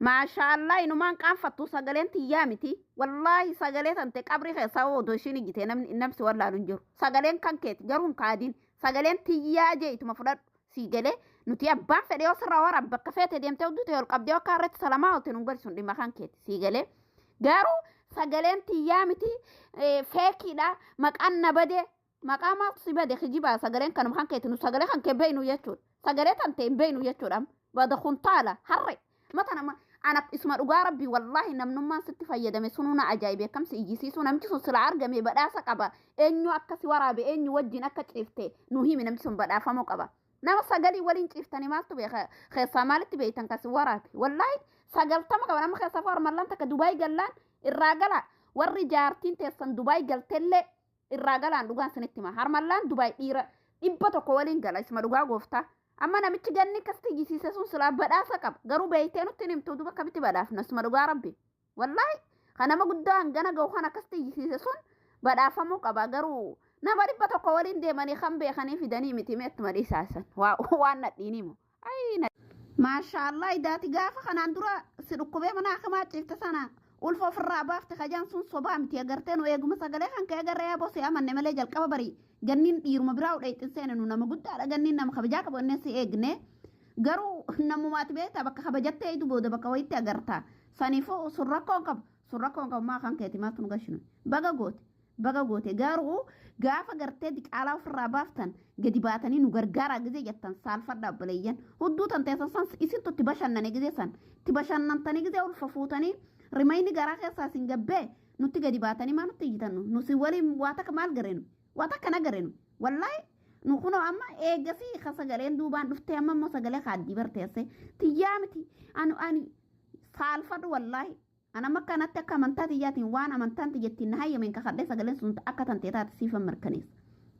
Maashaallah, inumaan qaanfattu, sagaleen tiyyaa miti. Wallaahi, sagalee tante qabrii keessaa odoo ishiin ijjitee namni namsi wallaalu hin jiru. Sagaleen kan keeti, garuu hin kaadiin. Sagaleen tiyyaa jee ituma fudhadhu. Sii galee, nuti abbaan fedhe yoo sirraa waraab bakka feete deemtee hudduu ol qabdee akka irratti salamaa oolte nu galchuun dhimma kan keeti. Sii galee, garuu sagaleen tiyyaa miti, feekiidha, maqaan na bade. Maqaa maaltu si bade? Kijibaa, sagaleen kanuma kan keeti. Nu sagalee kan kee beeynu jechuudha. Sagalee tan ta'e hin beeynu jechuudha. Bada kuntaala harre mata nama. Ana isuma dhugaa Rabbii, wallaahi, namnummaan sitti fayyadame sunuu na ajaa'ibe. Akkamsi iyyisiisuu namichi sun sila argame badhaasa qaba. Eenyu akka si waraabe, eenyu wajjin akka ciifte nu himi. Namichi sun badhaafamuu qaba. Nama sagalii waliin ciiftanii maaltu beeka? Keessaa maalitti beeytan kasi waraabe? Wallaahi, 90 qaba nama keessaa. Farmallaan takka Dubaay gallaan irraa gala. Warri jaartiin teessan Dubaay galtellee irraa galaan. Dhugaan sinitti hima, harmallaan Dubaay dhiira 100 waliin gala. Isuma dhugaa gooftaa, amma namichi ganni akkasitti iyyisiise sun silaa badhaasa qaba. Garuu beeytee nutti hin himtu, duba akkamitti badhaafna? Isuma dhugaa Rabbi, wallaahi, kan nama guddaa hangana ga'u kan akkasitti iyyisiise sun badhaafamuu qaba. Garuu nama 100 waliin deemanii kan beekanii fidanii miti. Meettuma dhiisaasan waan nadhiin himu. Maashaallah, idaati gaafa kanaan dura si dhukkubee mana hakimaa ciifte sana ulfa ofirraa baafte kajaan sun sobaa miti. Agartee, nu eeguma sagalee kan kee agarree aboo si amanne malee, jalqaba barii ganniin dhiiruma biraa udhee seene. Nu nama guddaadha, ganniin nama kabajaa qabu innee si eegne. Garuu namumaati beektaa, bakka kabajattee eeydu booda bakka wayitti agartaa. Saniifuu sun rakkoon qabu, sun rakkoon qabu. Maa kan keeti maaltu nu gashinu? Baga goote, baga goote. Garuu gaafa gartee diqaalaa ofirraa baaftan gadi baatanii nu gargaaraa gizee jettan saalfadha. Obboleeyyan, hudduu tan teessan san isintu itti bashannane. Gizee san itti bashannantanii, gizee ulfa fuutanii rimayni garaa keessaa isin gabbee nutti gadi baatanii maa nutti iyyitan? Nu si waliin waa takka maal gareenu? Waa takka na gareenu. Wallaahi, nu kunoo amma eegasii ka sagaleen duubaan dhuftee, amma immoo sagalee kaaddii barteesse tiyyaa miti. Ani saalfadhu. Wallaahi, ana amma akkanatti akka amantaa tiyyaatiin, waan amantaan tiyyattiin na hayyameen kakadhee, sagaleen sun akka tantee taate siifan mirkaneessa.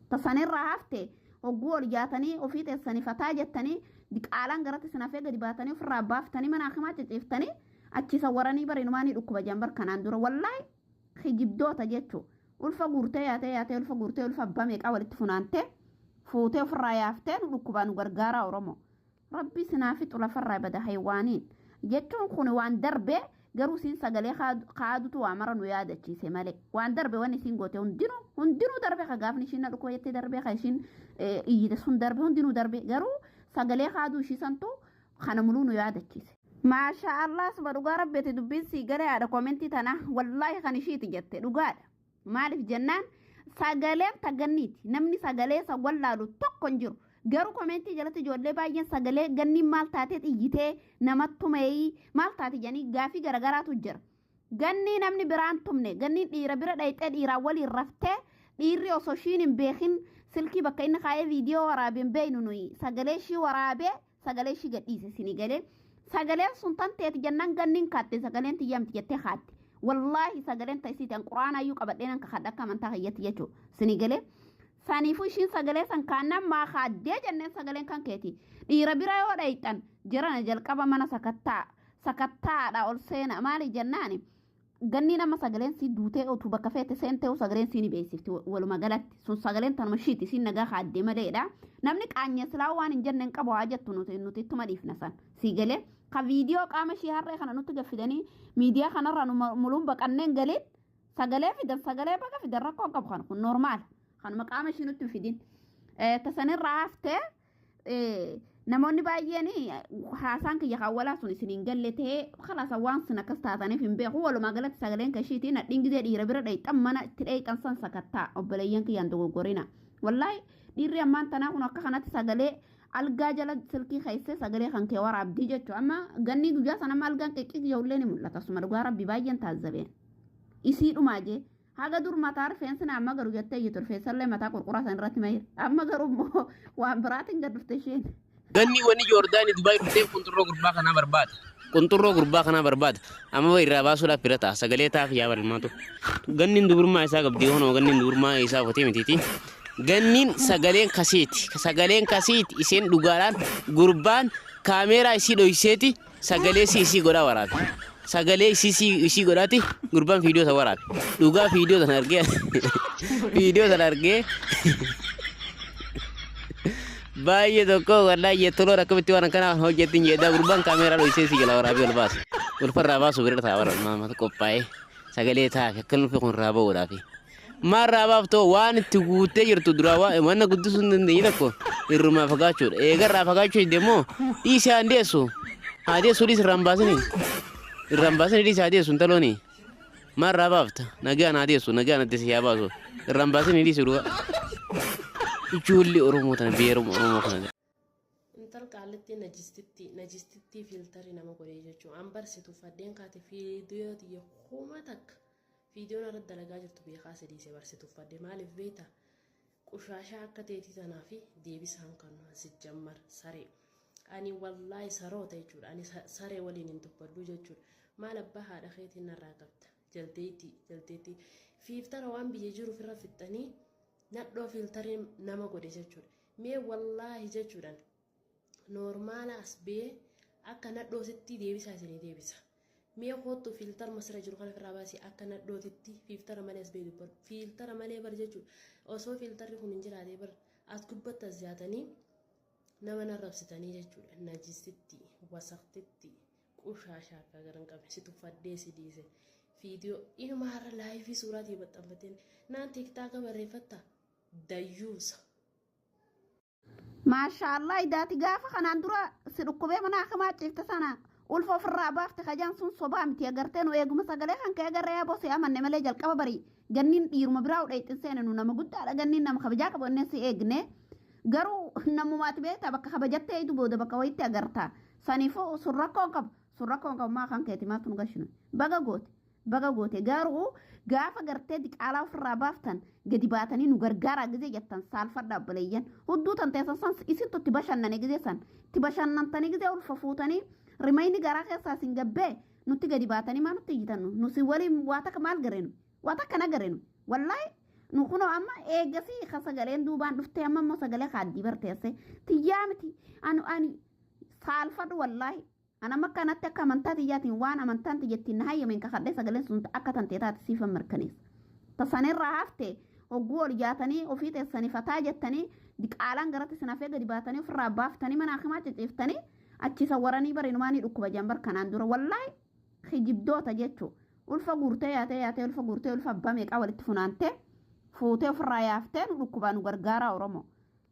Tasanirraa hafte hogguu ol jaatanii ofii teessanii fataa jettanii, diqaalaan garatti sin hafee gadi baatanii ofirraa baaftanii mana hakimaa ciciiftanii achi sawwaranii bariinumaa ni dhukkuba jambar kanaan dura. Wallaahi, kijibdoota jechuu. Ulfa guurtee yaatee yaatee, ulfa guurtee, ulfa abbaa meeqaa walitti funaantee fuutee ofirraa yaaftee nu dhukkubaa nu gargaaraa Oromoo. Rabbi sinaa fixu lafarraa bada haywaaniin jechuun kun waan darbe. Garuu isiin sagalee kaadutu waa mara nu yaadachiise malee, waan darbe wanni isiin goote hundinuu hundinuu darbe. Ka gaafni ishiin na dhukkuba jettee darbe, ka ishiin iyyite sun darbe, hundinuu darbe. Garuu sagalee kaaduu ishii santu kana muluu nu yaadachiise. Maasha Allah, suba dhugaa Rabbeeti, dubbiin sii galee haadha koomentii tana. Wallaahi, kan ishiiti jette dhugaadha. Maaliif jennaan, sagaleen taganniiti. Namni sagalee isa wallaalu tokko hin jiru. Garuu komentii jalatti ijoollee baay'een sagalee ganniin maal taatee xiyyitee namatti tumeeyii maal taate jedhanii gaafii garagaraatu jira. Gannii namni biraan tumne, ganniin dhiira bira dhayxee dhiiraan waliin raftee, dhiirri osoo ishiin hin beekin silkii bakka inni kaa'ee viidiyoo waraabee hin beeknu. Nuyi sagalee ishii waraabee sagalee ishii gadhiise. Isinii galee, sagaleen sun tan teeti jennaan ganniin kaatte, sagaleen tiyyamti jettee kaatte. Wallaahi, sagaleen ta isiiti, an quraanaayyuu qabadhee nan kakadha akka amantaa kiyyatti jechuudha. Isinii galee, saniifuu ishiin sagalee san kaannaan maa kaaddee jenneen, sagaleen kan keeti. Dhiira bira yoo dhayxan jirana jalqaba mana sakattaa sakattaadha ol seena. Maali jennaani, ganni nama sagaleen si duutee utuu bakka feete seentee sagaleen si ni beeksifti. Waluma galatti sun sagaleen tanuma ishiiti, siin nagaa kaaddee maleedha. Namni qaanyee silaa waan hin jenne hin qabu haa jettu, nuti ittuma dhiifna san. Sii galee, ka viidiyoo qaama ishii harree kana nutti gaffidanii miidiyaa kanarraa nu muluun baqanneen galiin sagalee fidan, sagalee baga fidan, rakkoo qabu. Kan kun normaal, kanuma qaama ishii nutti hin fidin. Tasanirraa haftee namoonni baay'een haasaan kiyya kaawwalaa sun isin hin galle ta'ee, kalaasa waan sun akkas taataniif hin beeku. Walumaa galatti sagaleen kashiitii nadhiin gizee dhiira bira dhayxan mana itti dhayxan san sakattaa. Obboleeyyan kiyyaan dogoggorina. Wallaahi, dhiirri ammaan tanaa kun akka kanatti sagalee algaa jala silkii keessee sagalee kan kee waraabdii jechuudha. Amma ganni guyyaa sana amma algaan qiqqi ijoollee ni mul'ata. Asuma dhugaa Rabbi, baay'een taazzabeen isii dhumaa jee. Haga dur mataa rifeensi na amma garuu jettee iyyatu, rifeensallee mataa qurquraa san irratti mayira. Amma garuu immoo waan biraatiin gad dhufte isheen. Ganni wani Joordaanii Dubaay dhufteef qunxurroo gurbaa kanaa barbaada. Qunxurroo gurbaa kanaa barbaada. Amma irraa baasuudhaaf bira ta'a. Sagalee taaf yaa balmaatu. Ganniin dubrummaa isaa qabdi honoo, ganniin dubrummaa isaa uffatee mitiiti. Ganniin sagaleen kasiiti. Sagaleen kasiiti, isheen dhugaadhaan gurbaan kaameeraa isii dhoyseeti sagalee si isii godhaa waraabe. Sagalee isii isii godhaati gurbaan viidiyoo sana waraabe. Dhugaa viidiyoo sana argee viidiyoo sana argee baay'ee tokko wallaahi jettoloo akkamitti waan akkanaa hojjettiin jedhaa gurbaan kaameeraa dhoysee si jala waraabee ol baase. Ulfarraa baasu bira ta'a bara maamata qophaa'ee sagalee taa'e akka ulfi kun irraa ba'uudhaafi. Maal irraa baaftoo waan itti guuttee jirtu duraa waan wanna guddisuu hin dandeenye tokko irrumaa fagaachuudha. Eega irraa fagaachuu didde immoo dhiisi haa deessu. Haa deessu dhiisi irraa hin baasini. Irraa hin baasini dhiisi haa deessu intalooni. Maal irraa baafta? Nagaan haa deessu nagaan adda si haa baasu. Irraa hin baasini dhiisi dhugaa. Ijoollee Oromoo tana beeruma Oromoo kana. Intal qaallittii najistittii najistittii fiiltarii nama godhee jechuun an barsitu fadheen kaate fiidiyoo tiyya 1000 Viidiyoon irratti dalagaa jirtu beekaa si dhiise bar si tuffadhe maaliif beekta qushaashaa akka teetii tanaa fi deebisaan kannu an sijjammar saree ani wallaahi saroota jechuudha ani saree waliin hin dubbadhu jechuudha maal abbaa haadha keetiin narraa qabda jaldeettii jaldeettii fiiftara waan biyya jiru ofirra fixxanii nadhoo fiiltarii nama godhe jechuudha mee wallaahi jechuudhaan noormaala as bee akka nadhootitti deebisaa isinii deebisa. Mee koottu fiiltar masira jiru kana ofirraa baasii akka nadhootitti fiiltara malee as bee dubbadhu. Fiiltara malee bar jechuudha. Osoo fiiltarri kun hin jiraatee bar as gubbatti as jaatanii nama narrabsitanii jechuudha. Najisitti, wasaqtitti, qushaashaa akka gara hin qabne si tuffadhee si dhiise. Fiidiyoo inuma har'a laayifii suuraatii maxxanfateen naan tiiktaaka barreeffatta dayyuusa. Maashaallah idaati gaafa kanaan dura si dhukkubee mana hakimaa ciifte sana ulfa ofirraa baafte kajaan sun sobaa miti agartee nu eeguma sagalee kan kee agarree aboo si amanne malee jalqaba barii ganniin dhiiruma biraa udheexin seene nu nama guddaadha ganniin nama kabajaa qabu innee si eegne garuu namumaati beektaa bakka kabajattee eeydu booda bakka wayitti agarta saniifuu sun rakkoo hin qabu sun rakkoo hin qabu maa kan keeti maaltu nu gashinu baga goote Baga goote garuu gaafa gartee diqaalaa ofirraa baaftan gadi baatanii nu gargaaraa gizee jettan saalfadhaa obboleeyyan hudduu tan teessan san isintu itti bashannane gizee san itti bashannantanii gizee ulfa fuutanii rimayni garaa keessaa isin gabbee nutti gadi baatanii maa nutti iyyitan nu nu si waliin waa takka maal gareenu waa takka na gareenu wallaahi nu kunoo amma eegasii ka sagaleen duubaan dhuftee amma immoo sagalee kaaddii barteesse tiyyaa miti anu ani saalfadhu wallaahi An amma akka anatti akka amantaa tiyyaatiin waan amantaan tiyya ittiin na hayyameen kakadhee sagaleen sun akka tantee taate siifan mirkaneessa. Ta sanirraa hafte hogguu ol jaatanii ofii teessanii fataa jettanii diqaalaan garatti isin hafee gadi baatanii ofirraa baaftanii mana hakimaa ciciiftanii achi sawwaranii bari inumaa ni dhukkuba jedhan bar kanaan dura wallaahi kijibdoota jechuu ulfa guurtee yaatee yaatee ulfa guurtee ulfa abbaa meeqaa walitti funaantee fuutee ofirraa yaaftee nu dhukkubaa nu gargaaraa Oromoo.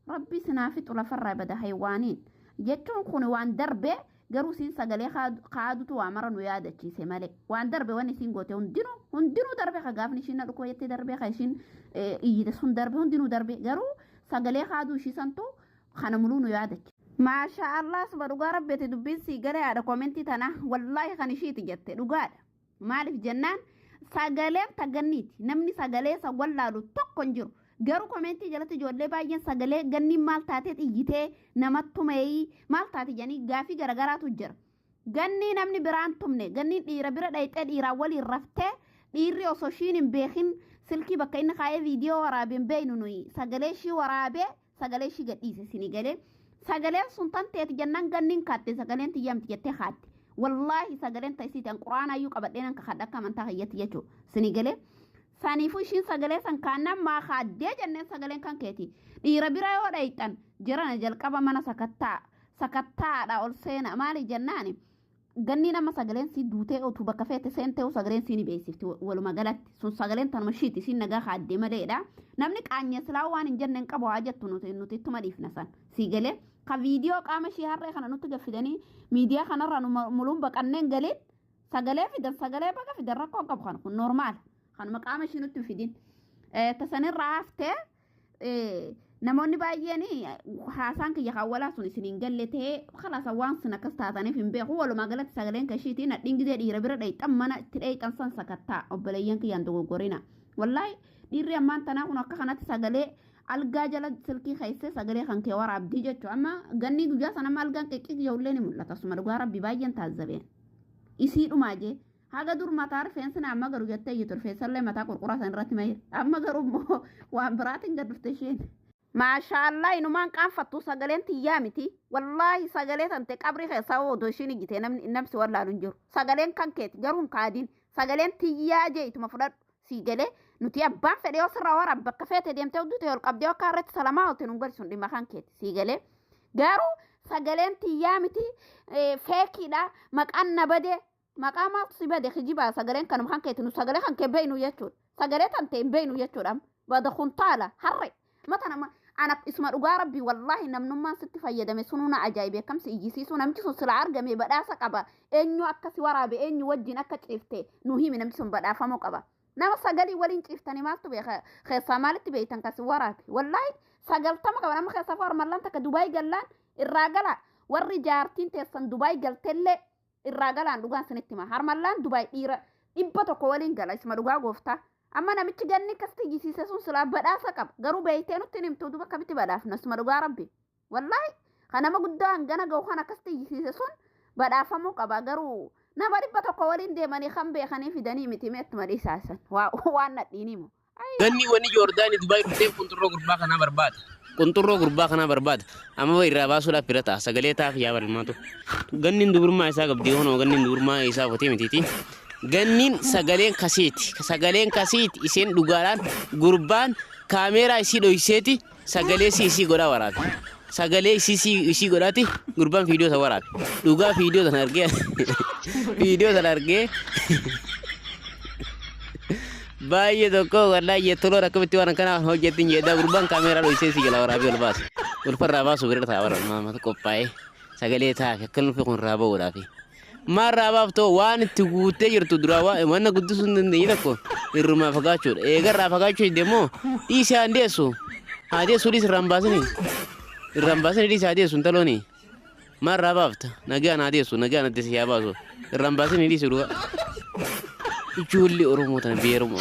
Rabbi isin haa fixu lafarraa bada haywaaniin jechuun kun waan darbe garuu isiin sagalee kaadutu waa mara nu yaadachiise malee waan darbe waan isiin goote hundinuu hundinuu darbe ka gaafni ishiin na dhukkuba jettee darbe ka ishiin iyyite sun darbe hundinuu darbe garuu sagalee kaaduu ishii santu kana muluu nu yaadachiise. Maashaa Allah suba dhugaa rabbeeti dubbiin sii galee haadha komentii tana wallaahi kan ishiiti jette dhugaadha. Maaliif jennaan sagaleen ta ganniiti. Namni sagalee san wallaalu tokko hin jiru. Garuu komeentii jalatti ijoollee baay'een sagalee ganniin maal taatee xiyyitee namatti tumeeyii maal taate jedhanii gaafii garagaraatu jira. Gannii namni biraan tumne ganniin dhiira bira dhayxee dhiiraan waliin raftee dhiirri osoo ishiin hin beekin silkii bakka inni kaa'ee viidiyoo waraabe hin beeknu nuyi sagalee ishii waraabee sagalee ishii gadhiise isinii galee sagaleen sun tan teeti jennaan ganniin kaatte sagaleen tiyyaa miti jettee kaatte wallaahi sagaleen ta isiiti an quraanaayyuu qabadhee nan kakadha akka amantaa kiyyatti jechuu isinii galee saniifuu ishiin sagalee san kaannaan maa kaaddee jenneen sagaleen kan keeti dhiira bira yoo dhayxan jirana jalqaba mana sakattaa sakattaadha ol seena maali jennaani Ganniin amma sagaleen sii duutee otuu bakka feete seentee sagaleen sii ni beeksifti waluma galatti sun sagaleen tanuma shiiti isiin nagaa kaaddee maleedha namni qaanyee silaa waan hin jenne hin qabu haa jettu nuti nuti ittuma dhiifna san sii galee ka viidiyoo qaama ishii harree kana nutti gaffidanii miidiyaa kanarraa nu muluun baqanneen galiin sagalee fidan sagalee baga fidan rakkoo hin qabu kana kun noormaala kanuma qaama ishii nutti hin fidin tasanirraa haftee Namoonni baay'een haasaan kiyya kan walaa sun isin hin galle ta'ee kalaasa waan sin akkas taataniif hin beeku walumaa galatti sagaleen kashiitii nadhiin gizee dhiira bira dhayxan mana itti dhayxan san sakattaa obboleeyyan kiyyaan dogoggorina wallaahi dhiirri ammaan tanaa kun akka kanatti sagalee algaa jala silkii keessee sagalee kan kee waraabdii jechuudha amma gannii guyyaa sana amma algaan qiqqiq jeullee ni mul'ata asuma dhugaa rabbi baay'een taazzabeen isii dhumaa jee Haga dur mataa rifeensi na amma garu jettee iyyitu rifeensallee mataa qurquraa san irratti mayir. Amma garuu immoo waan biraatiin gad dhufte isheen. Maashaallah, inumaan qaanfattu, sagaleen tiyyaa miti. Wallaahi, sagalee tante qabrii keessaa odoo ishiin ijjite namni namsi wallaalu hin jiru. Sagaleen kan keeti, garuu hin kaadiin. Sagaleen tiyyaa jee ituma fudhadhu. Sii galee, nuti abbaan fedhe yoo sirraa waraab bakka feete deemtee huddute ol qabdee akka irratti salamaa oolte nun galchuun dhimma kan keeti. Sii galee, garuu sagaleen tiyyaa miti, feekiidha, maqaan na bade. Maqaa maaltu si bade? Kijibaa. Sagaleen kanuma kan keeti, nu sagalee kan kee beeynu jechuudha. Sagalee tante hin beeynu jechuudha. Bada kuntaala harre mata nama. Ana isuma dhugaa rabbii, wallaahi, namnummaan sitti fayyadame sunuu na ajaa'ibe. Akkamsi iyyisiisuu namichi sun sila argame badhaasa qaba. Eenyu akka si waraabe, eenyu wajjin akka ciifte nu himi. Namchi sun badhaafamuu qaba. Nama sagalii waliin ciiftanii maaltu beeka? Keessaa maalitti beeytan kasi waraabe? Wallaahi, 90 qaba nama keessaa. Farmallaan takka Dubaay gallaan irraa gala. Warri jaartiin teessan Dubaay galtellee irraa galaan. Dhugaan sinitti hima, harmallaan Dubaay dhiira 100 waliin gala. Isuma dhugaa gooftaa, amma namichi ganni akkasitti iyyisiise sun silaa badhaasa qaba. Garuu beeytee nutti hin himtu, duba akkamitti badhaafna? Isuma dhugaa rabbi, wallaahi, kan nama guddaa hangana ga'u kan akkasitti iyyisiise sun badhaafamuu qaba. Garuu nama 100 waliin deemanii kan beekanii fidanii miti. Meettuma dhiisaasan waan nadhiinimu. Ganni wani Joordaanii Dubaay dhufteef qunxurroo gurbaa kanaa barbaada. Qunxurroo gurbaa kanaa barbaada. Amma irraa baasuudhaaf bira ta'a. Sagalee taaf yaa balmaatu. Ganniin dubrummaa isaa qabdi, honoo ganniin dubrummaa isaa ofatee mitiiti. Ganniin sagaleen kasiiti. Sagaleen kasiiti isheen dhugaadhaan gurbaan kaameeraa isii dhoyseeti sagalee si isii godhaa waraabe. Sagalee isii si isii godhaati gurbaan viidiyoo sana waraabe. Dhugaa viidiyoo sana argee baay'ee tokko wallaahi jettoloon akkamitti waan akkanaa hojjettin jedhaa. Gurbaan kaameeraa dhoysee si jala waraabee ol baase. Ulfarraa baasu bira ta'a bara maamatu qophaa'ee sagalee taa'e akka nufi kun irraa ba'uudhaafi. Maal irraa baaftoo? Waan itti guuttee jirtu duraa waan wanna guddisuu hin dandeenye tokko irrumaa fagaachuudha. Eega irraa fagaachuu didde immoo dhiisi, haa deessu. Haa deessu, dhiisi, irraa hin baasini. Irraa hin baasini, dhiisi, haa deessu intalooni. Maal irraa baafta? Nagaan haa deessu, nagaan adda si haa baasu. Irraa hin baasini, dhiisi dhugaa. Ijoollee Oromoo tana beeruma.